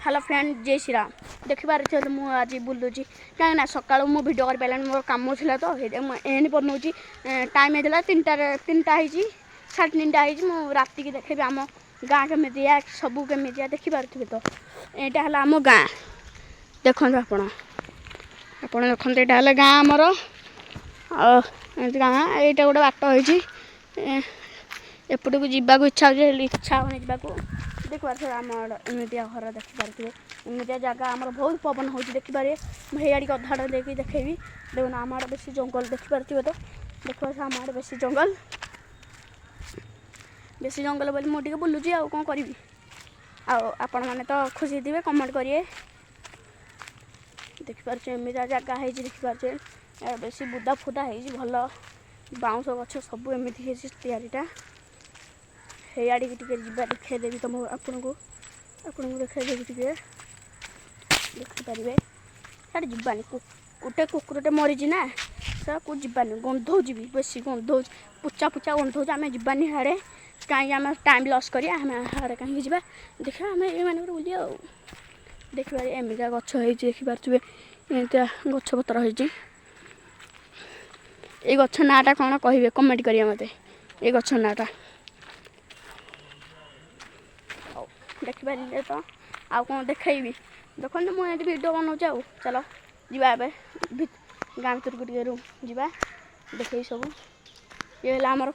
Hello friend, ଜୟ ଶ୍ରୀରାମ। ଦେଖିପାରୁଥିବେ ତ, ମୁଁ ଆଜି ବୁଲୁଛି, କାହିଁକିନା ସକାଳୁ ମୁଁ ଭିଡ଼ିଓ କରିପାରିଲାନି, ମୋର କାମ ଥିଲା ତ। ସେଇଥିପାଇଁ ମୁଁ ଏଇନେ ବନଉଛି। ଟାଇମ୍ ହେଇଥିଲା 3ଟାରେ, 3ଟା ହେଇଛି, 3:30 ହେଇଛି। ମୁଁ ରାତିକି ଦେଖେଇବି ଆମ ଗାଁ କେମିତିଆ, ସବୁ କେମିତିଆ। ଦେଖିପାରୁଥିବେ ତ, ଏଇଟା ହେଲା ଆମ ଗାଁ। ଦେଖନ୍ତୁ ଆପଣ, ଆପଣ ଦେଖନ୍ତୁ, ଏଇଟା ହେଲା ଗାଁ ଆମର। ଆଉ ଏମିତି ଗାଁ, ଏଇଟା ଗୋଟେ ବାଟ ହେଇଛି। ଏପଟକୁ ଯିବାକୁ ଇଚ୍ଛା ହେଉଛି, ହେଲେ ଇଚ୍ଛା ହେଉନି ଯିବାକୁ। ଦେଖିପାରୁଥିବେ, ଆମ ଏମିତିଆ ଘର ଦେଖିପାରୁଥିବେ, ଏମିତିଆ ଜାଗା ଆମର। ବହୁତ ପବନ ହେଉଛି, ଦେଖିପାରିବେ। ମୁଁ ହେଇଆଡ଼ିକି ଅଧାଟା ଦେଇକି ଦେଖେଇବି। ଦେଖନ୍ତୁ, ଆମ ଆଡ଼େ ବେଶୀ ଜଙ୍ଗଲ। ଦେଖିପାରୁଥିବେ ତ, ଦେଖିପାରୁଥିବେ, ଆମ ଆଡ଼େ ବେଶୀ ଜଙ୍ଗଲ। ବେଶୀ ଜଙ୍ଗଲ ବୋଲି ମୁଁ ଟିକେ ବୁଲୁଛି, ଆଉ କ'ଣ କରିବି? ଆଉ ଆପଣମାନେ ତ ଖୁସି ଥିବେ, କମେଣ୍ଟ କରିବେ। ଦେଖିପାରୁଛୁ, ଏମିତିଆ ଜାଗା ହେଇଛି। ଦେଖିପାରୁଥିବେ, ବେଶୀ ବୁଦା ଫୁଦା ହେଇଛି, ଭଲ ବାଉଁଶ ଗଛ ସବୁ ଏମିତି ହେଇଛି ତିଆରିଟା। ହେଇଆଡ଼ିକି ଟିକେ ଯିବା, ଦେଖେଇଦେବି ତମ ଆପଣଙ୍କୁ, ଆପଣଙ୍କୁ ଦେଖେଇଦେବି ଟିକେ, ଦେଖିପାରିବେ। ସିଆଡ଼େ ଯିବାନି। ଗୋଟେ କୁକୁରଟେ ମରିଛି ନା, ସେକୁ ଯିବାନି। ଗନ୍ଧଉଛି ବି, ବେଶୀ ଗନ୍ଧଉଛି, ପୁଚା ପୁଚା ଗନ୍ଧଉଛି। ଆମେ ଯିବାନି ସିଆଡ଼େ। କାହିଁକି ଆମେ ଟାଇମ୍ ଲସ୍ କରିବା? ଆମେ ସିଆଡ଼େ କାହିଁକି ଯିବା? ଦେଖିବା, ଆମେ ଏଇମାନଙ୍କର ବୁଲିବା। ଆଉ ଦେଖିପାରିବେ, ଏମିତିଆ ଗଛ ହେଇଛି। ଦେଖିପାରୁଥିବେ, ଏମିତିଆ ଗଛ ପତ୍ର ହେଇଛି। ଏଇ ଗଛ ନାଁଟା କ'ଣ କହିବେ, କମେଣ୍ଟ କରିବେ ମୋତେ ଏଇ ଗଛ ନାଁଟା। ହଉ, ଦେଖିପାରିଲେ ତ, ଆଉ କ'ଣ ଦେଖେଇବି? ଦେଖନ୍ତୁ, ମୁଁ ଏମିତି ଭିଡ଼ିଓ ବନାଉଛି। ଆଉ ଚାଲ ଯିବା ଏବେ ଗାଁ ଭିତରକୁ ଟିକେ ରୁ ଯିବା, ଦେଖେଇ ସବୁ। ଇଏ ହେଲା ଆମର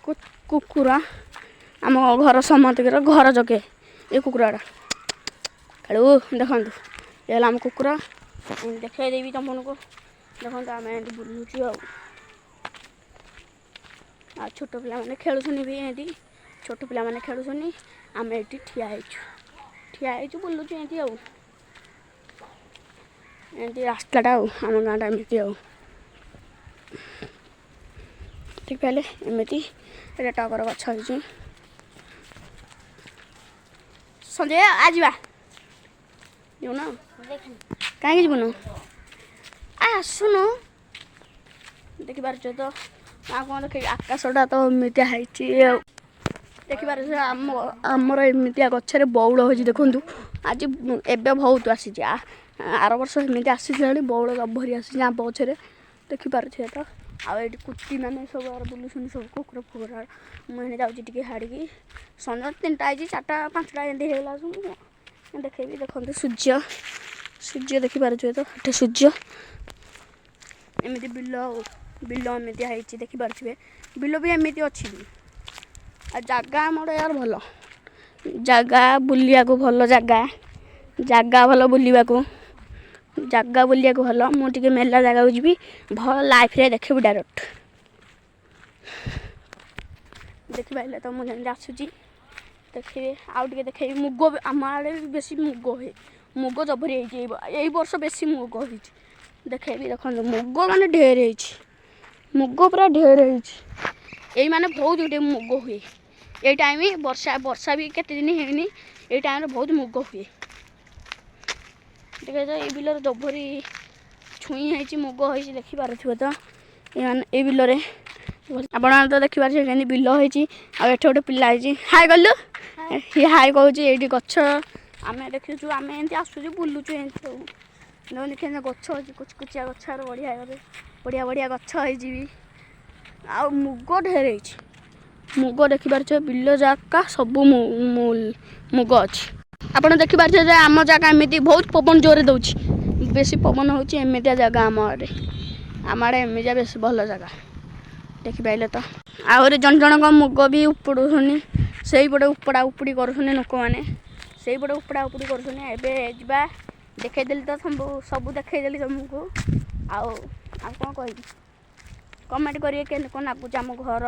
କୁକୁର, ଆମ ଘର ସମସ୍ତଙ୍କର ଘର ଜଗେ ଏ କୁକୁରଟା। କାଳୁ, ଦେଖନ୍ତୁ, ଇଏ ହେଲା ଆମ କୁକୁର। ଦେଖେଇ ଦେବି ତମମାନଙ୍କୁ। ଦେଖନ୍ତୁ, ଆମେ ଏମିତି ବୁଲୁଛୁ। ଆଉ ଆଉ ଛୋଟ ପିଲାମାନେ ଖେଳୁଛନ୍ତି ବି। ଏମିତି ଛୋଟ ପିଲାମାନେ ଖେଳୁଛନ୍ତି, ଆମେ ଏଇଠି ଠିଆ ହେଇଛୁ, ଠିଆ ହେଇଛୁ, ବୁଲୁଛୁ ଏମିତି। ଆଉ ଏମିତି ରାସ୍ତାଟା, ଆଉ ଆମ ଗାଁଟା ଏମିତି। ଆଉ ଦେଖିପାରିଲେ, ଏମିତି ଏଇଟା ଟଗର ଗଛ ହେଇଛି। ସଞ୍ଜୟ, ଆ ଯିବା। ଯିବୁନ? କାହିଁକି ଯିବୁନୁ? ଆ, ଆସୁନୁ। ଦେଖିପାରୁଛ ତ, ଆଉ କ'ଣ ଦେଖେଇବି? ଆକାଶଟା ତ ଏମିତିଆ ହେଇଛି। ଆଉ ଦେଖିପାରୁଛ, ଆମର ଏମିତିଆ ଗଛରେ ବଉଳ ହେଇଛି। ଦେଖନ୍ତୁ, ଆଜି ଏବେ ବହୁତ ଆସିଛି। ଆର ବର୍ଷ ଏମିତି ଆସିଥିଲା, ବଉଳ ଜବରି ଆସିଛି ଆମ୍ବ ଗଛରେ। ଦେଖିପାରୁଥିବେ ତ। ଆଉ ଏଇଠି କୁତି ମାନେ ସବୁ ଆର ବୁଲୁଛନ୍ତି, ସବୁ କୁକୁର ଫୁକୁର। ମୁଁ ଏଇନେ ଯାଉଛି ଟିକେ ହାଡ଼ିକି। ସଞ୍ଜ 3ଟା ହେଇଛି, 4ଟା 5ଟା ଏମିତି ହେଇଗଲା ସବୁ। ମୁଁ ଦେଖେଇବି। ଦେଖନ୍ତୁ, ସୂର୍ଯ୍ୟ, ସୂର୍ଯ୍ୟ ଦେଖିପାରୁଥିବେ ତ, ଏଠି ସୂର୍ଯ୍ୟ। ଏମିତି ବିଲ, ବିଲ ଏମିତିଆ ହେଇଛି। ଦେଖିପାରୁଥିବେ, ବିଲ ବି ଏମିତି ଅଛି ବି। ଆଉ ଜାଗା ଆମର ୟାର ଭଲ ଜାଗା, ବୁଲିବାକୁ ଭଲ ଜାଗା, ଜାଗା ଭଲ ବୁଲିବାକୁ, ଜାଗା ବୁଲିବାକୁ ଭଲ। ମୁଁ ଟିକେ ମେଲା ଜାଗାକୁ ଯିବି, ଭଲ ଲାଇଫରେ ଦେଖିବି ଡାଇରେକ୍ଟ। ଦେଖିପାରିଲେ ତ, ମୁଁ ଯେମିତି ଆସୁଛି, ଦେଖିବେ। ଆଉ ଟିକେ ଦେଖେଇବି। ମୁଗ ବି ଆମ ଆଡ଼େ ବି ବେଶୀ ମୁଗ ହୁଏ। ମୁଗ ଜବରି ହେଇଛି ଏଇ ବର୍ଷ, ବେଶୀ ମୁଗ ହେଇଛି। ଦେଖେଇବି। ଦେଖନ୍ତୁ, ମୁଗ ମାନେ ଢେର ହେଇଛି, ମୁଗ ପୁରା ଢେର ହେଇଛି। ଏଇ ମାନେ ବହୁତ ଗୋଟେ ମୁଗ ହୁଏ ଏଇ ଟାଇମ୍। ବର୍ଷା, ବର୍ଷା ବି କେତେ ଦିନ ହେଇନି, ଏଇ ଟାଇମ୍ରେ ବହୁତ ମୁଗ ହୁଏ। ଦେଖ ତ, ଏଇ ବିଲରେ ଜବରି ଛୁଇଁ ହେଇଛି, ମୁଗ ହେଇଛି। ଦେଖିପାରୁଥିବେ ତ, ଏମାନେ ଏଇ ବିଲରେ ଆପଣମାନେ ତ ଦେଖିପାରୁଥିବେ କେମିତି ବିଲ ହେଇଛି। ଆଉ ଏଠି ଗୋଟେ ପିଲା ହେଇଛି, ହାଇ କଲୁ, ସିଏ ହାଇ କହୁଛି। ଏଇଠି ଗଛ ଆମେ ଦେଖୁଛୁ, ଆମେ ଏମିତି ଆସୁଛୁ, ବୁଲୁଛୁ ଏମିତି ସବୁ। ଦେଖନ୍ତୁ କେମିତି ଗଛ ଅଛି, କୁଚକୁଚିଆ ଗଛ, ଆର ବଢ଼ିଆ ବଢ଼ିଆ ବଢ଼ିଆ ଗଛ ହେଇଛି ବି। ଆଉ ମୁଗ ଢେର ହେଇଛି। ମୁଗ ଦେଖିପାରୁଥିବେ, ବିଲ ଜାଗା ସବୁ ମୁଗ ଅଛି। ଆପଣ ଦେଖିପାରୁଥିବେ ଯେ ଆମ ଜାଗା ଏମିତି। ବହୁତ ପବନ ଜୋରେ ଦେଉଛି, ବେଶୀ ପବନ ହେଉଛି। ଏମିତିଆ ଜାଗା ଆମ ଆଡ଼େ, ଆମ ଆଡ଼େ ଏମିତିଆ ବେଶୀ ଭଲ ଜାଗା। ଦେଖିପାରିଲେ ତ, ଆହୁରି ଜଣ ଜଣଙ୍କ ମୁଗ ବି ଉପୁଡ଼ୁଛନ୍ତି। ସେଇପଟେ ଉପଡ଼ା ଉପୁଡ଼ି କରୁଛନ୍ତି ଲୋକମାନେ, ସେଇପଟେ ଉପଡ଼ା ଉପୁଡ଼ି କରୁଛନ୍ତି। ଏବେ ଯିବା। ଦେଖେଇଦେଲି ତ ସବୁ, ସବୁ ଦେଖେଇଦେଲି ତମକୁ। ଆଉ ଆଉ କ'ଣ କହିବି? କମେଣ୍ଟ କରିବେ, କେମିତି କ'ଣ ଲାଗୁଛି ଆମ ଘର,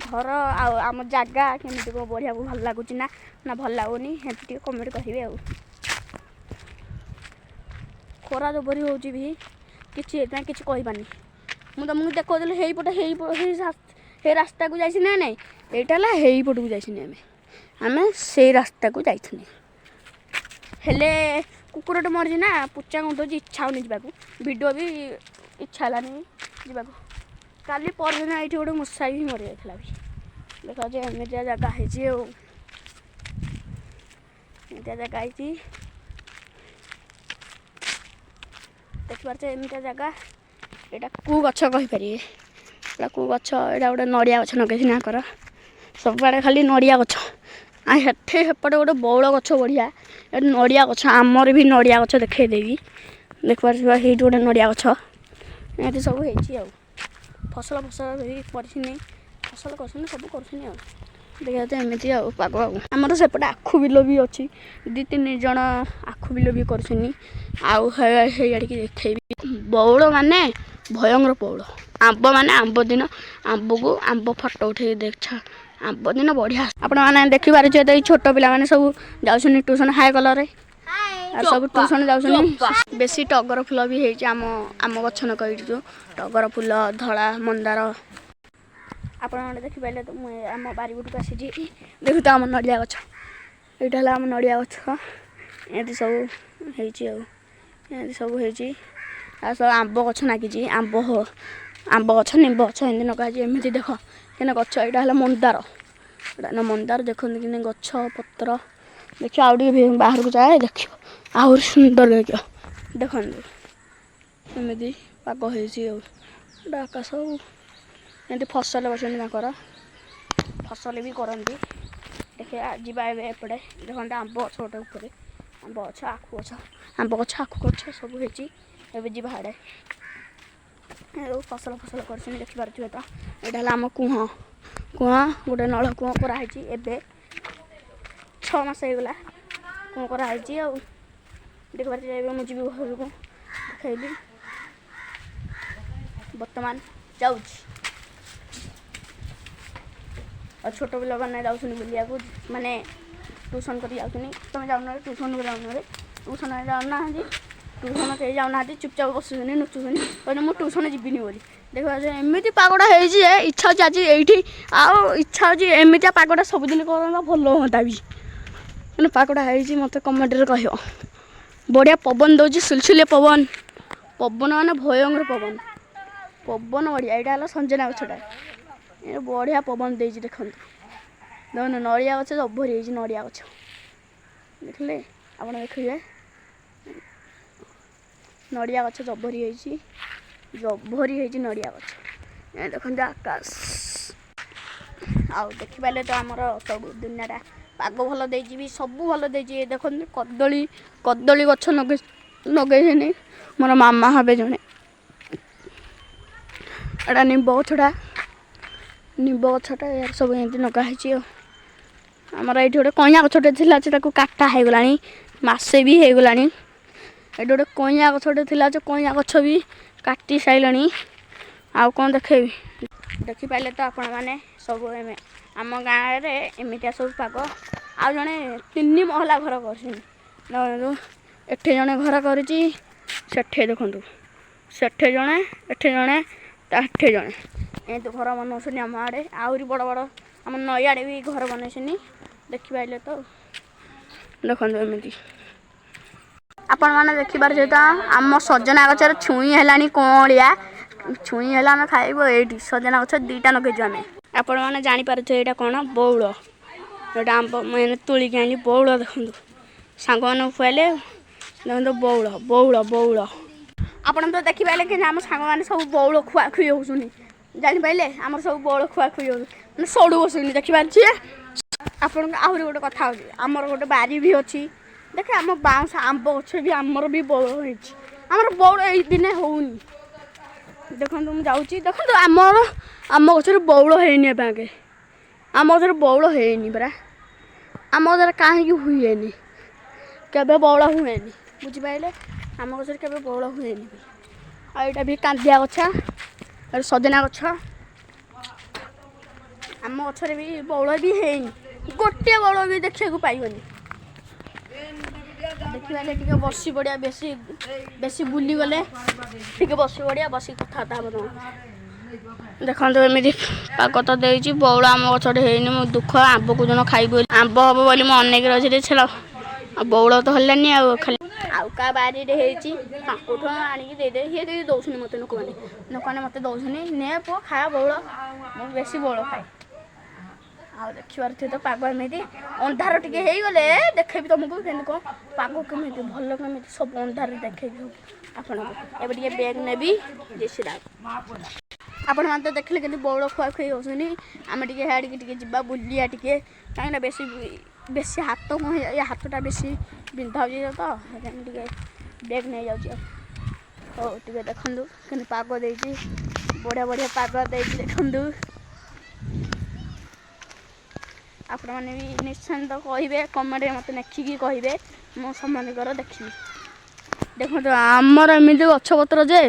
ଘର ଆଉ ଆମ ଜାଗା କେମିତି କ'ଣ, ବଢ଼ିଆ ଭଲ ଲାଗୁଛି ନା ନା ଭଲ ଲାଗୁନି, ସେମିତି ଟିକେ କମେଣ୍ଟ କରିବେ। ଆଉ ଖରା ଜବରି ହେଉଛି ବି, କିଛି ଏଥିପାଇଁ କିଛି କହିପାରୁନି। ମୁଁ ତମକୁ ଦେଖାଉଥିଲି ହେଇପଟେ, ହେଇ ହେଇ ରାସ୍ତାକୁ ଯାଇଛି ନା ନାଇଁ? ଏଇଟା ହେଲା ହେଇପଟକୁ ଯାଇଛନ୍ତି ଆମେ, ଆମେ ସେଇ ରାସ୍ତାକୁ ଯାଇଛନ୍ତି। ହେଲେ କୁକୁରଟେ ମରିଛି ନା, ପୁଚା ଗନ୍ଧଉଛି, ଇଚ୍ଛା ହେଉନି ଯିବାକୁ। ଭିଡ଼ିଓ ବି ଇଚ୍ଛା ହେଲାନି ଯିବାକୁ। କାଲି ପରଦିନ ଏଇଠି ଗୋଟେ ମୂଷା ବି ମରିଯାଇଥିଲା ବି। ଦେଖ ଯେ ଏମିତିଆ ଜାଗା ହେଇଛି। ଆଉ ଏମିତିଆ ଜାଗା ହେଇଛି। ଦେଖିପାରୁଛ ଏମିତିଆ ଜାଗା। ଏଇଟା କେଉଁ ଗଛ କହିପାରିବେ? ଏଇଟା କେଉଁ ଗଛ? ଏଇଟା ଗୋଟେ ନଡ଼ିଆ ଗଛ ଲଗେଇଛି ତାଙ୍କର। ସବୁଆଡ଼େ ଖାଲି ନଡ଼ିଆ ଗଛ। ଆଉ ସେଠି ସେପଟେ ଗୋଟେ ବଉଳ ଗଛ ବଢ଼ିଆ। ଏଠି ନଡ଼ିଆ ଗଛ, ଆମର ବି ନଡ଼ିଆ ଗଛ ଦେଖେଇଦେବି। ଦେଖିପାରୁଥିବ, ହେଇଠି ଗୋଟେ ନଡ଼ିଆ ଗଛ। ଏମିତି ସବୁ ହେଇଛି। ଆଉ ଫସଲ ଫସଲ ବି କରିছিନି, ଫସଲ କରୁଛନ୍ତି, ସବୁ କରୁଛନ୍ତି। ଆଉ ଦେଖିବା ତ ଏମିତି ଆଉ ପାଗ। ଆଉ ଆମର ସେପଟେ ଆଖୁ ବିଲ ବି ଅଛି, ଦୁଇ ତିନି ଜଣ ଆଖୁ ବିଲ ବି କରୁଛନ୍ତି। ଆଉ ହେଇଆଡ଼ିକି ଦେଖେଇବି। ବଉଳ ମାନେ ଭୟଙ୍କର ବଉଳ। ଆମ୍ବ ମାନେ ଆମ୍ବ ଦିନ ଆମ୍ବକୁ ଆମ୍ବ ଫଟୋ ଉଠେଇକି ଦେଖ। ଆମ୍ବ ଦିନ ବଢ଼ିଆ। ଆପଣମାନେ ଦେଖିପାରୁଥିବେ ତ, ଏଇ ଛୋଟ ପିଲାମାନେ ସବୁ ଯାଉଛନ୍ତି ଟ୍ୟୁସନ୍। ହାଏ କଲରେ। ଆଉ ସବୁ ଟ୍ୟୁସନ୍ ଯାଉଛନ୍ତି। ବେଶୀ ଟଗର ଫୁଲ ବି ହେଇଛି। ଆମ ଗଛ ନଗେଇଛୁ ଟଗର ଫୁଲ, ଧଳା ମନ୍ଦାର। ଆପଣମାନେ ଦେଖିପାରିଲେ ତ, ମୁଁ ଆମ ବାରିପଟକୁ ଆସିଛି। ଦେଖୁ ତ ଆମ ନଡ଼ିଆ ଗଛ। ଏଇଟା ହେଲା ଆମ ନଡ଼ିଆ ଗଛ। ଏମିତି ସବୁ ହେଇଛି। ଆଉ ଏମିତି ସବୁ ହେଇଛି। ଆଉ ସବୁ ଆମ୍ବ ଗଛ ନାଗିଛି। ଆମ୍ବ ଗଛ, ନିମ୍ବ ଗଛ ଏମିତି ଲଗା ହେଇଛି। ଏମିତି ଦେଖ କେନେ ଗଛ। ଏଇଟା ହେଲା ମନ୍ଦାର। ଏଇଟା ନା ମନ୍ଦାର। ଦେଖନ୍ତୁ କେନେ ଗଛ ପତ୍ର। ଦେଖିବ, ଆଉ ଟିକେ ବାହାରକୁ ଯାଏ, ଦେଖିବ ଆହୁରି ସୁନ୍ଦର ଲାଗିବ। ଦେଖନ୍ତୁ, ଏମିତି ପାଗ ହେଇଛି। ଆଉ ଏଇଟା ଆକାଶ। ଆଉ ଏମିତି ଫସଲ କରିଛନ୍ତି ତାଙ୍କର, ଫସଲ ବି କରନ୍ତି। ଦେଖିବା, ଯିବା ଏବେ ଏପଟେ। ଦେଖନ୍ତୁ, ଆମ୍ବ ଗଛ ଗୋଟେ ଉପରେ, ଆମ୍ବ ଗଛ, ଆଖୁ ଗଛ, ଆମ୍ବ ଗଛ, ଆଖୁ ଗଛ ସବୁ ହେଇଛି। ଏବେ ଯିବା ହାଡ଼େ। ଆଉ ଫସଲ ଫସଲ କରିଛନ୍ତି, ଦେଖିପାରୁଥିବେ ତ। ଏଇଟା ହେଲା ଆମ କୂଅ। କୂଅ ଗୋଟେ ନଳ କୂଅ କରାହେଇଛି। ଏବେ 6 ମାସ ହେଇଗଲା କୂଅ କରାହେଇଛି। ଆଉ ଦେଖିପାରୁଥିବେ, ଏବେ ମୁଁ ଯିବି ଘରକୁ, ଦେଖେଇବି। ବର୍ତ୍ତମାନ ଯାଉଛି। ଆଉ ଛୋଟ ପିଲାମାନେ ଯାଉଛନ୍ତି ବୁଲିବାକୁ, ମାନେ ଟ୍ୟୁସନ୍ କରି ଯାଉଛନ୍ତି। ତମେ ଯାଉନ ଟ୍ୟୁସନ୍? ଯାଉନରେ ଟ୍ୟୁସନ୍ ଯାଉନାହାନ୍ତି। ଟ୍ୟୁସନ୍ କେହି ଯାଉନାହାନ୍ତି, ଚୁପଚାପ ବସୁଛନ୍ତି, ନୁଚୁଛନ୍ତି, କହିଲେ ମୁଁ ଟ୍ୟୁସନ୍ ଯିବିନି ବୋଲି। ଦେଖିବା ଯେ ଏମିତି ପାଗଟା ହେଇଛି ଯେ ଇଚ୍ଛା ହେଉଛି ଆଜି ଏଇଠି, ଆଉ ଇଚ୍ଛା ହେଉଛି ଏମିତିଆ ପାଗଟା ସବୁଦିନ କରନ୍ତା, ଭଲ ହୁଅନ୍ତା ବି। ମାନେ ପାଗଟା ହେଇଛି, ମୋତେ କମେଣ୍ଟରେ କହିବ। ବଢ଼ିଆ ପବନ ଦେଉଛି, ସୁଲସୁଲିଆ ପବନ। ପବନ ମାନେ ଭୟଙ୍କର ପବନ। ପବନ ବଢ଼ିଆ। ଏଇଟା ହେଲା ସଜନା ଗଛଟା। ଏ ବଢ଼ିଆ ପବନ ଦେଇଛି। ଦେଖନ୍ତୁ ଦେଖନ୍ତୁ, ନଡ଼ିଆ ଗଛ ଜବରି ହେଇଛି। ନଡ଼ିଆ ଗଛ ଦେଖିଲେ ଆପଣ, ଦେଖିଲେ ନଡ଼ିଆ ଗଛ ଜବରି ହେଇଛି, ଜବରି ହେଇଛି ନଡ଼ିଆ ଗଛ। ଏ ଦେଖନ୍ତୁ ଆକାଶ। ଆଉ ଦେଖିପାରିଲେ ତ, ଆମର ସବୁ ଦୁନିଆଟା ପାଗ ଭଲ ଦେଇଛି ବି, ସବୁ ଭଲ ଦେଇଛି। ଏ ଦେଖନ୍ତୁ କଦଳୀ, କଦଳୀ ଗଛ ଲଗେଇଛନ୍ତି ମୋର ମାମା ହେବେ ଜଣେ। ଏଇଟା ନିମ୍ବ ଗଛଟା, ନିମ୍ବ ଗଛଟା। ଏହାର ସବୁ ଏମିତି ଲଗା ହେଇଛି। ଆଉ ଆମର ଏଇଠି ଗୋଟେ କଇଁଆ ଗଛଟେ ଥିଲା ଯେ ତାକୁ କାଟା ହେଇଗଲାଣି, ମାସେ ବି ହେଇଗଲାଣି। ଏଇଠି ଗୋଟେ କଇଁଆ ଗଛଟେ ଥିଲା ଯେ କଇଁଆ ଗଛ ବି କାଟି ସାରିଲାଣି। ଆଉ କ'ଣ ଦେଖେଇବି? ଦେଖିପାରିଲେ ତ ଆପଣମାନେ ସବୁ, ଆମ ଗାଁରେ ଏମିତିଆ ସବୁ ପାଗ। ଆଉ ଜଣେ ତିନି ମହଲା ଘର କରିଛନ୍ତି। ଦେଖନ୍ତୁ, ଏଠି ଜଣେ ଘର କରିଛି, ସେଠି ଦେଖନ୍ତୁ, ସେଠି ଜଣେ, ଏଠି ଜଣେ, ତା ଏଠି ଜଣେ, ଏମିତି ଘର ବନଉଛନ୍ତି। ଆମ ଆଡ଼େ ଆହୁରି ବଡ଼ ବଡ଼, ଆମ ନଈ ଆଡ଼େ ବି ଘର ବନେଇଛନ୍ତି। ଦେଖିପାରିଲେ ତ, ଦେଖନ୍ତୁ ଏମିତି। ଆପଣମାନେ ଦେଖିପାରୁଥିବେ ତ, ଆମ ସଜନା ଗଛରେ ଛୁଇଁ ହେଲାଣି, କଅଁଳିଆ ଛୁଇଁ ହେଲା, ଆମେ ଖାଇବୁ। ଏଇଠି ସଜନା ଗଛ ଦୁଇଟା ଲଗେଇଛୁ ଆମେ। ଆପଣମାନେ ଜାଣିପାରୁଥିବେ ଏଇଟା କ'ଣ? ବଉଳ। ଏଇଟା ଆମ୍ବ ମୁଁ ଏଇନେ ତୋଳିକି ଆଣିଲି ବଉଳ। ଦେଖନ୍ତୁ, ସାଙ୍ଗମାନଙ୍କୁ ଖୁଆଇଲେ। ଦେଖନ୍ତୁ, ବଉଳ, ବଉଳ, ବଉଳ। ଆପଣ ତ ଦେଖିପାରିଲେ କି ଆମ ସାଙ୍ଗମାନେ ସବୁ ବଉଳ ଖୁଆଖୁଇ ହେଉଛନ୍ତି। ଜାଣିପାରିଲେ, ଆମର ସବୁ ବଉଳ ଖୁଆଖୁଇ ହେଉଛନ୍ତି, ମାନେ ସଡ଼ୁ ବସୁଛନ୍ତି, ଦେଖିପାରୁଥିବେ। ଆପଣଙ୍କୁ ଆହୁରି ଗୋଟେ କଥା ହେଉଛି, ଆମର ଗୋଟେ ବାରି ବି ଅଛି। ଦେଖେ, ଆମ ବାଉଁଶ ଆମ୍ବ ଗଛ ବି ଆମର ବି ବଉଳ ହେଇଛି। ଆମର ବଉଳ ଏଇ ଦିନେ ହଉନି। ଦେଖନ୍ତୁ, ମୁଁ ଯାଉଛି। ଦେଖନ୍ତୁ, ଆମର ଆମ ଗଛରେ ବଉଳ ହେଇନି ଏବେ ଆଗେ। ଆମ ଗଛରେ ବଉଳ ହେଇନି ପରା। ଆମ ଗଛରେ କାହିଁକି ହୁଏନି? କେବେ ବଉଳ ହୁଏନି, ବୁଝିପାରିଲେ? ଆମ ଗଛରେ କେବେ ବଉଳ ହୁଏନି। ଆଉ ଏଇଟା ବି କାନ୍ଦିଆ ଗଛ, ଏଇଟା ସଜନା ଗଛ। ଆମ ଗଛରେ ବି ବଉଳ ବି ହେଇନି, ଗୋଟିଏ ବଉଳ ବି ଦେଖିବାକୁ ପାଇବନି। ଦେଖିପାରିଲେ, ଟିକେ ବସି ପଡ଼ିଆ। ବେଶୀ ବେଶୀ ବୁଲିଗଲେ ଟିକେ ବସି ପଡ଼ିଆ, ବସିକି କଥାବାର୍ତ୍ତା ହେବ ତମ। ଦେଖନ୍ତୁ, ଏମିତି ପାଗ ତ ଦେଇଛି। ବଉଳ ଆମ ଗଛରେ ହେଇନି, ମୁଁ ଦୁଃଖ। ଆମ୍ବକୁ ଜଣ ଖାଇବୁ ବୋଲି, ଆମ୍ବ ହବ ବୋଲି ମୁଁ ଅନେଇକି ରହିଥିଲି ଛେଳ। ଆଉ ବଉଳ ତ ହେଲାନି, ଆଉ ଖାଲି ଆଉ କାହା ବାରିରେ ହେଇଛି, ତାଙ୍କଠୁ ଆଣିକି ଦେଇଦେବେ। ସିଏ ଦେଇ ଦେଉଛନ୍ତି ମୋତେ। ଲୋକମାନେ ମୋତେ ଦେଉଛନ୍ତି, ନେ ପୁଅ ଖା ବଉଳ। ମୁଁ ବେଶୀ ବଉଳ ଖାଏ। ଆଉ ଦେଖିପାରୁଥିବେ ତ ପାଗ ଏମିତି ଅନ୍ଧାର ଟିକେ ହେଇଗଲେ ଦେଖେଇବି ତମକୁ କେମିତି କ'ଣ ପାଗ, କେମିତି ଭଲ, କେମିତି ସବୁ ଅନ୍ଧାରରେ ଦେଖେଇବି ସବୁ ଆପଣଙ୍କୁ। ଏବେ ଟିକେ ବ୍ୟାଗ୍ ନେବି। ଜୟ ଶ୍ରୀରାମ। ଆପଣମାନେ ତ ଦେଖିଲେ କେମିତି ବଉଳ ଖୁଆ ଖୁଇ ହେଉଛନ୍ତି। ଆମେ ଟିକେ ସିଆଡ଼ିକି ଟିକେ ଯିବା, ବୁଲିବା ଟିକେ, କାହିଁକିନା ବେଶୀ ବେଶୀ ହାତ କ'ଣ ଏ ହାତଟା ବେଶୀ ବିନ୍ଧା ହେଉଛି ତ, ସେଥିପାଇଁ ଟିକେ ବ୍ୟାଗ୍ ନେଇଯାଉଛି। ଆଉ ହଉ, ଟିକେ ଦେଖନ୍ତୁ କେମିତି ପାଗ ଦେଇଛି। ବଢ଼ିଆ ବଢ଼ିଆ ପାଗ ଦେଇଛି, ଦେଖନ୍ତୁ। ଆପଣମାନେ ବି ନିଶ୍ଚୟ କହିବେ, କମେଣ୍ଟରେ ମୋତେ ଲେଖିକି କହିବେ, ମୁଁ ସମସ୍ତଙ୍କର ଦେଖିବି। ଦେଖନ୍ତୁ, ଆମର ଏମିତି ଗଛପତ୍ର ଯେ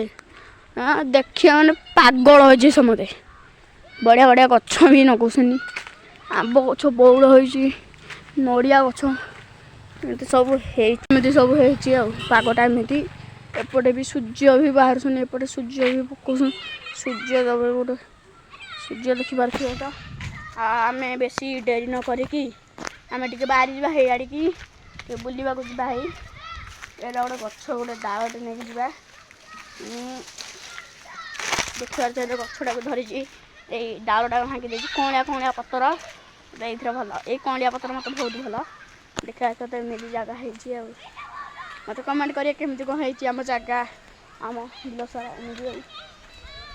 ଦେଖିବା ମାନେ ପାଗଳ ହେଇଛି ସମସ୍ତେ। ବଢ଼ିଆ ବଢ଼ିଆ ଗଛ ବି ଲଗାଉଛନ୍ତି। ଆମ୍ବ ଗଛ, ବଉଳ ହେଇଛି, ନଡ଼ିଆ ଗଛ, ଏମିତି ସବୁ ହେଇଛି, ଏମିତି ସବୁ ହେଇଛି। ଆଉ ପାଗଟା ଏମିତି। ଏପଟେ ବି ସୂର୍ଯ୍ୟ ବି ବାହାରୁଛନ୍ତି, ଏପଟେ ସୂର୍ଯ୍ୟ ବି ପକଉଛନ୍ତି। ସୂର୍ଯ୍ୟ ଦେବେ ଗୋଟେ ସୂର୍ଯ୍ୟ ଦେଖିପାରୁଥିବେ ତ। ଆଉ ଆମେ ବେଶୀ ଡେରି ନ କରିକି ଆମେ ଟିକେ ବାହାରି ଯିବା ହେଇଆଡ଼ିକି, ଟିକେ ବୁଲିବାକୁ ଯିବା। ହେଇ ଏଇଟା ଗୋଟେ ଗଛ, ଗୋଟେ ଡାଳଟେ ନେଇକି ଯିବା। ଦେଖିପାରୁଥିବେ, ଗଛଟାକୁ ଧରିଛି, ଏଇ ଡାଳଟାକୁ ଭାଙ୍ଗି ଦେଇଛି। କଅଁଳିଆ କଅଁଳିଆ ପତ୍ର ଏଇଥିରେ ଭଲ। ଏଇ କଅଁଳିଆ ପତ୍ର ମୋତେ ବହୁତ ଭଲ। ଦେଖିବା ତ ଏମିତି ଜାଗା ହେଇଛି। ଆଉ ମୋତେ କମେଣ୍ଟ କରିବେ କେମିତି କ'ଣ ହେଇଛି ଆମ ଜାଗା, ଆମ ବିଲ ସାରା ଏମିତି। ଆଉ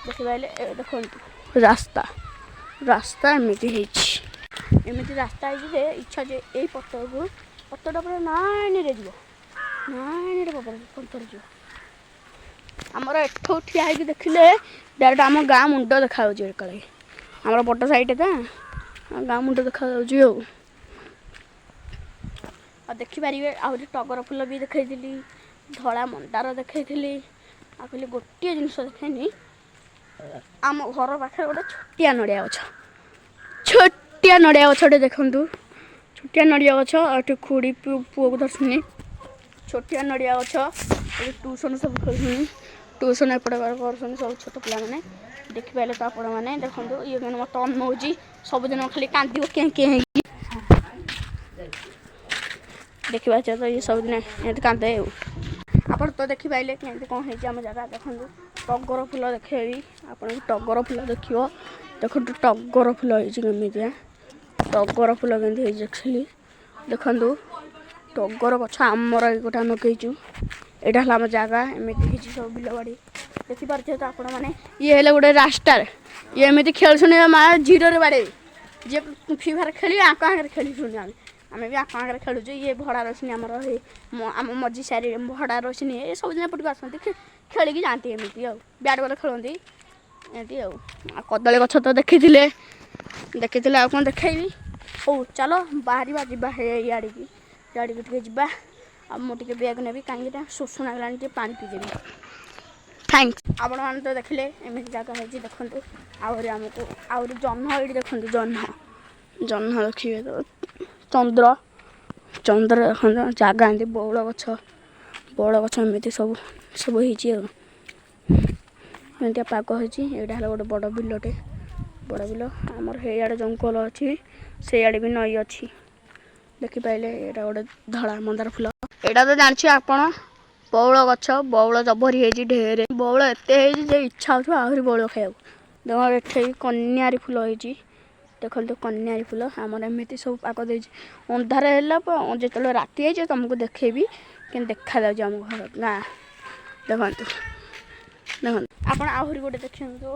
ଦେଖିପାରିଲେ, ଏ ଦେଖନ୍ତୁ ରାସ୍ତା, ରାସ୍ତା ଏମିତି ହେଇଛି। ଏମିତି ରାସ୍ତା ହେଇଛି ଯେ ଇଚ୍ଛା ଯେ ଏଇ ପଟକୁ ପତରଟା ପୁରା ନାଇନରେ ଯିବ, ନାଇନରେ ପତର ଯିବ। ଆମର ଏଠୁ ଠିଆ ହେଇକି ଦେଖିଲେ ଡାଇରେକ୍ଟ ଆମ ଗାଁ ମୁଣ୍ଡ ଦେଖାଯାଉଛି ଏକାଳେ। ଆମର ବଡ଼ ସାଇଡ଼୍ ତ ଗାଁ ମୁଣ୍ଡ ଦେଖାଯାଉଛି। ଆଉ ଦେଖିପାରିବେ, ଆହୁରି ଟଗର ଫୁଲ ବି ଦେଖେଇଥିଲି, ଧଳା ମନ୍ଦାର ଦେଖେଇଥିଲି। ଆଉ ଖାଲି ଗୋଟିଏ ଜିନିଷ ଦେଖେଇନି। ଆମ ଘର ପାଖରେ ଗୋଟେ ଛୋଟିଆ ନଡ଼ିଆ ଗଛ, ଛୋଟିଆ ନଡ଼ିଆ ଗଛଟେ ଦେଖନ୍ତୁ। ଛୋଟିଆ ନଡ଼ିଆ ଗଛ। ଆଉ ଏଠି ଖୁଡ଼ି ପୁଅକୁ ଧରୁଛନ୍ତି। ଛୋଟିଆ ନଡ଼ିଆ ଗଛ। ଏଠି ଟ୍ୟୁସନ୍ ସବୁ ଖେଳୁଛନ୍ତି, ଟ୍ୟୁସନ୍ ଏପଟେ କରୁଛନ୍ତି ସବୁ ଛୋଟ ପିଲାମାନେ। ଦେଖିପାରିଲେ ତ ଆପଣମାନେ, ଦେଖନ୍ତୁ, ଇଏ ମାନେ ମୋତେ ଅନଉଛି। ସବୁଦିନ ଖାଲି କାନ୍ଦିବ କେଁ କେଁ ହେଇକି। ଦେଖିପାରୁଛ ତ, ଇଏ ସବୁଦିନ ଏମିତି କାନ୍ଦେ। ଆଉ ଆପଣ ତ ଦେଖିପାରିଲେ କେମିତି କ'ଣ ହେଇଛି ଆମ ଜାଗା। ଦେଖନ୍ତୁ, ଟଗର ଫୁଲ ଦେଖେଇବି ଆପଣଙ୍କୁ। ଟଗର ଫୁଲ ଦେଖିବ, ଦେଖନ୍ତୁ ଟଗର ଫୁଲ ହେଇଛି କେମିତିଆ। ଟଗର ଫୁଲ କେମିତି ହେଇଛି ଦେଖିଲି। ଦେଖନ୍ତୁ ଟଗର ଗଛ ଆମର ଏଇ ଗୋଟା ଲଗେଇଛୁ। ଏଇଟା ହେଲା ଆମ ଜାଗା, ଏମିତି ହେଇଛି ସବୁ ବିଲବାଡ଼ି। ଦେଖିପାରୁଥିବେ ତ ଆପଣମାନେ, ଇଏ ହେଲେ ଗୋଟେ ରାସ୍ତାରେ ଇଏ ଏମିତି ଖେଳୁଛନ୍ତି। ମା ଜିରୋରେ ବାଡ଼େଇବେ। ଯିଏ ଫ୍ରି ଫାୟାର ଖେଳିବେ, ଆଙ୍କ ଆଗରେ ଖେଳୁଛନ୍ତି। ଆମେ ବି ଆଙ୍କ ଆଗରେ ଖେଳୁଛୁ। ଇଏ ଭଡ଼ା ରହୁଛନ୍ତି ଆମର, ଏଇ ଆମ ମଝି ସାହିରେ ଭଡ଼ା ରହୁଛନ୍ତି। ଏ ସବୁଦିନ ଏପଟକୁ ଆସନ୍ତି, ଖେଳିକି ଯାଆନ୍ତି ଏମିତି। ଆଉ ବ୍ୟାଟ୍ ବଲ୍ ଖେଳନ୍ତି ଏମିତି। ଆଉ କଦଳୀ ଗଛ ତ ଦେଖିଥିଲେ, ଦେଖିଥିଲେ, ଆଉ କ'ଣ ଦେଖେଇବି? ହଉ ଚାଲ ବାହାରିବା, ଯିବା ହେ ଇଆଡ଼ିକି, ଇଆଡ଼ିକି ଟିକେ ଯିବା। ଆଉ ମୁଁ ଟିକେ ବ୍ୟାଗ୍ ନେବି, କାହିଁକି ନା ଶୋଷ ଲାଗିଲାଣି, ଟିକେ ପାଣି ପିଇଦେବି। Thanks. ଆପଣମାନେ ତ ଦେଖିଲେ ଏମିତି ଜାଗା ହେଇଛି। ଦେଖନ୍ତୁ, ଆହୁରି ଆମକୁ ଆହୁରି ଜହ୍ନ ଏଇଠି ଦେଖନ୍ତୁ, ଜହ୍ନ, ଜହ୍ନ ଦେଖିବେ ତ, ଚନ୍ଦ୍ର, ଚନ୍ଦ୍ର ଦେଖନ୍ତୁ। ଜାଗା ଏମିତି, ବଉଳ ଗଛ, ବଉଳ ଗଛ, ଏମିତି ସବୁ ସବୁ ହେଇଛି। ଆଉ ଏମିତିଆ ପାଗ ହେଇଛି। ଏଇଟା ହେଲା ଗୋଟେ ବଡ଼ ବିଲଟେ, ବଡ଼ ବିଲ ଆମର। ହେଇଆଡ଼େ ଜଙ୍ଗଲ ଅଛି, ସେଇଆଡ଼େ ବି ନଈ ଅଛି। ଦେଖିପାରିଲେ, ଏଇଟା ଗୋଟେ ଧଳା ମନ୍ଦାର ଫୁଲ। ଏଇଟା ତ ଜାଣିଛି ଆପଣ, ବଉଳ ଗଛ। ବଉଳ ଜବରି ହେଇଛି ଢେରେ। ବଉଳ ଏତେ ହେଇଛି ଯେ ଇଚ୍ଛା ହେଉଥିବ ଆହୁରି ବଉଳ ଖାଇବାକୁ। ଦେଖ, ଏଠି କନିଆରୀ ଫୁଲ ହେଇଛି। ଦେଖନ୍ତୁ କନିଆରୀ ଫୁଲ। ଆମର ଏମିତି ସବୁ ପାଗ ଦେଇଛି। ଅନ୍ଧାର ହେଲା, ଯେତେବେଳେ ରାତି ହେଇଯିବ ତମକୁ ଦେଖେଇବି କେମିତି ଦେଖାଯାଉଛି ଆମ ଘର ଗାଁ। ଦେଖନ୍ତୁ, ଦେଖନ୍ତୁ ଆପଣ ଆହୁରି ଗୋଟେ ଦେଖନ୍ତୁ।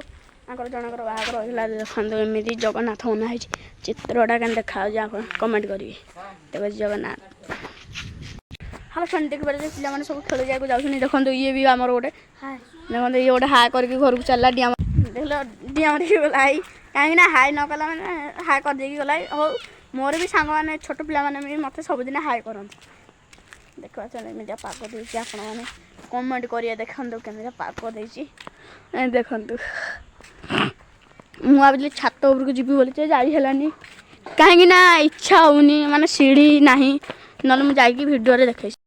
ତାଙ୍କର ଜଣଙ୍କର ବାହାଘର ହେଇଥିଲା। ଦେଖନ୍ତୁ, ଏମିତି ଜଗନ୍ନାଥ ବନା ହେଇଛି। ଚିତ୍ରଟା କେମିତି ଦେଖାଯାଉଛି ଆପଣ କମେଣ୍ଟ କରିବେ। ଦେଖ ଜଗନ୍ନାଥ। ହ୍ୟାଲୋ ଫ୍ରେଣ୍ଡ, ଦେଖିପାରିବେ ପିଲାମାନେ ସବୁ ଖେଳିବାକୁ ଯାଉଛନ୍ତି। ଦେଖନ୍ତୁ, ଇଏ ବି ଆମର ଗୋଟେ, ଦେଖନ୍ତୁ, ଇଏ ଗୋଟେ ହାଏ କରିକି ଘରକୁ ଚାଲିଲା। ଡିଆଁ ଦେଖିଲ, ଡିଆଁ ମାରିକି ଗଲା ହାଇ। କାହିଁକି ନା ହାଇ ନ କଲା ମାନେ ହାଇ କରିଦେଇକି ଗଲା। ହଉ, ମୋର ବି ସାଙ୍ଗମାନେ, ଛୋଟ ପିଲାମାନେ ବି ମୋତେ ସବୁଦିନ ହାଇ କରନ୍ତି। ଦେଖିବା ଚାଲ, ଏମିତିଆ ପାଗ ଦେଇଛି। ଆପଣମାନେ କମେଣ୍ଟ କରିବେ। ଦେଖନ୍ତୁ କେମିତିଆ ପାଗ ଦେଇଛି। ଏ ଦେଖନ୍ତୁ, ମୁଁ ଭାବିଲି ଛାତ ଉପରକୁ ଯିବି ବୋଲି ଯେ ଯାଇ ହେଲାନି, କାହିଁକି ନା ଇଚ୍ଛା ହେଉନି, ମାନେ ସିଢ଼ି ନାହିଁ। ନହେଲେ ମୁଁ ଯାଇକି ଭିଡ଼ିଓରେ ଦେଖେଇଛି।